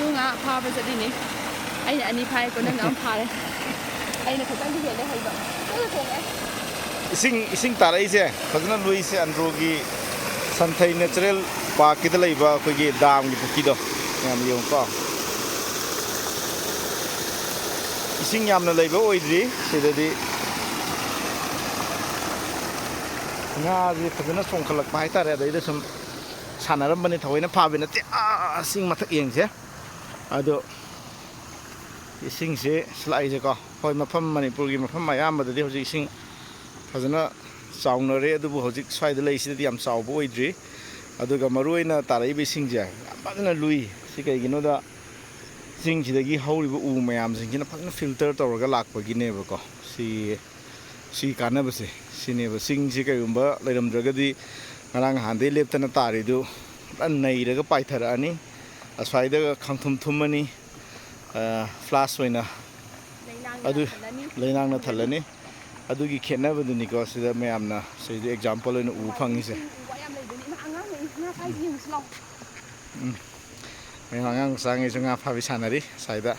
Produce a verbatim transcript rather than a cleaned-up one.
ꯉꯥ ꯐꯥꯕ ꯆꯠꯂꯤꯅꯤ꯫ ꯑꯩꯅ ꯑꯅꯤ ꯐꯥꯏꯀꯣ, ꯅꯪꯅ ꯑꯃ ꯐꯥꯔꯦ꯫ ꯑꯩꯅ ꯈꯤꯇꯪꯗꯤ ꯍꯦꯜꯂꯦ ꯍꯩꯕ꯫ ꯑꯗꯨ ꯊꯣꯡꯉꯦ꯫ ꯏꯁꯤꯡ ꯏꯁꯤꯡ ꯇꯥꯔꯛꯏꯁꯦ ꯐꯖꯅ ꯂꯨꯏꯁꯦ ꯑꯟꯗ꯭ꯔꯣꯒꯤ ꯁꯟꯊꯩ natural park ꯀꯤꯗ ꯂꯩꯕ ꯑꯩꯈꯣꯏꯒꯤ ꯗꯥꯝꯒꯤ ꯄꯨꯈ꯭ꯔꯤꯗꯣ꯫ ꯃꯌꯥꯝ ꯌꯦꯡꯉꯨꯀꯣ꯫ ꯏꯁꯤꯡ ꯌꯥꯝꯅ ꯂꯩꯕ ꯑꯣꯏꯗ꯭ꯔꯤ ꯁꯤꯗꯗꯤ꯫ ꯉꯥꯁꯦ ꯐꯖꯅ ꯆꯣꯡꯈꯠꯂꯛꯄ ꯍꯥꯏꯇꯥꯔꯦ꯫ ꯑꯗꯩꯗ ꯁꯨꯝ ꯁꯥꯟꯅꯔꯝꯕꯅꯤ, ꯊꯑꯣꯏꯅ ꯐꯥꯕ ꯅꯠꯇꯦ꯫ ꯑꯥ, ꯆꯤꯡ ꯃꯊꯛ ꯌꯦꯡꯁꯦ꯫ ꯑꯗꯣ ꯏꯁꯤꯡꯁꯦ ꯁꯤꯂꯥꯛꯏꯁꯦꯀꯣ꯫ ꯍꯣꯏ, ꯃꯐꯝ, ꯃꯅꯤꯄꯨꯔꯒꯤ ꯃꯐꯝ ꯑꯌꯥꯝꯕꯗꯗꯤ ꯍꯧꯖꯤꯛ ꯏꯁꯤꯡ ꯐꯖꯅ ꯆꯥꯎꯅꯔꯦ, ꯑꯗꯨꯕꯨ ꯍꯧꯖꯤꯛ ꯁ꯭ꯋꯥꯏꯗ ꯂꯩꯁꯤꯗꯗꯤ ꯌꯥꯝ ꯆꯥꯎꯕ ꯑꯣꯏꯗ꯭ꯔꯤ꯫ ꯑꯗꯨꯒ ꯃꯔꯨꯑꯣꯏꯅ ꯇꯥꯔꯛꯏꯕ ꯏꯁꯤꯡꯁꯦ ꯌꯥꯝ ꯐꯖꯅ ꯂꯨꯏ꯫ ꯁꯤ ꯀꯩꯒꯤꯅꯣꯗ, ꯆꯤꯡꯁꯤꯗꯒꯤ ꯍꯧꯔꯤꯕ ꯎ ꯃꯌꯥꯝꯁꯤꯡꯁꯤꯅ ꯐꯖꯅ filter ꯇꯧꯔꯒ ꯂꯥꯛꯄꯒꯤꯅꯦꯕꯀꯣ꯫ ꯁꯤ ꯁꯤ ꯀꯥꯟꯅꯕꯁꯦ ꯁꯤꯅꯦꯕ꯫ ꯆꯤꯡꯁꯤ ꯀꯩꯒꯨꯝꯕ ꯂꯩꯔꯝꯗ꯭ꯔꯒꯗꯤ ꯉꯔꯥꯡ ꯅꯍꯥꯟꯗꯩ ꯂꯦꯞꯇꯅ ꯇꯥꯔꯤꯗꯨ ꯄꯨꯔꯥ ꯅꯩꯔꯒ ꯄꯥꯏꯊꯔꯛꯑꯅꯤ꯫ ꯑꯁ꯭ꯋꯥꯏꯗꯒ ꯈꯪꯊꯨꯝ ꯊꯨꯝꯃꯅꯤ, flash ꯑꯣꯏꯅ꯫ ꯂꯩꯅꯥꯡꯅ ꯑꯗꯨ ꯊꯜꯂꯅꯤ꯫ ꯂꯩꯅꯥꯡꯅ ꯊꯜꯂꯅꯤ꯫ ꯑꯗꯨꯒꯤ ꯈꯦꯠꯅꯕꯗꯨꯅꯤꯀꯣ ꯁꯤꯗ ꯃꯌꯥꯝꯅ ꯁꯤꯗ example ꯑꯣꯏꯅ ꯎꯕ ꯐꯪꯉꯤꯁꯦ꯫ ꯎ ꯋꯥ ꯌꯥꯝ ꯂꯩꯕꯅꯤ꯫ ꯏꯃꯥ, ꯑꯉꯥꯡꯈꯩ ꯉꯥ ꯐꯥꯏꯁꯦ ꯌꯦꯡꯉꯨꯁꯤ ꯂꯥꯎ꯫ ꯃꯌꯥꯝ ꯑꯉꯥꯡ ꯃꯆꯥꯉꯩꯁꯨ ꯉꯥ ꯐꯥꯕꯤ ꯁꯥꯟꯅꯔꯤ ꯁ꯭ꯋꯥꯏꯗ꯫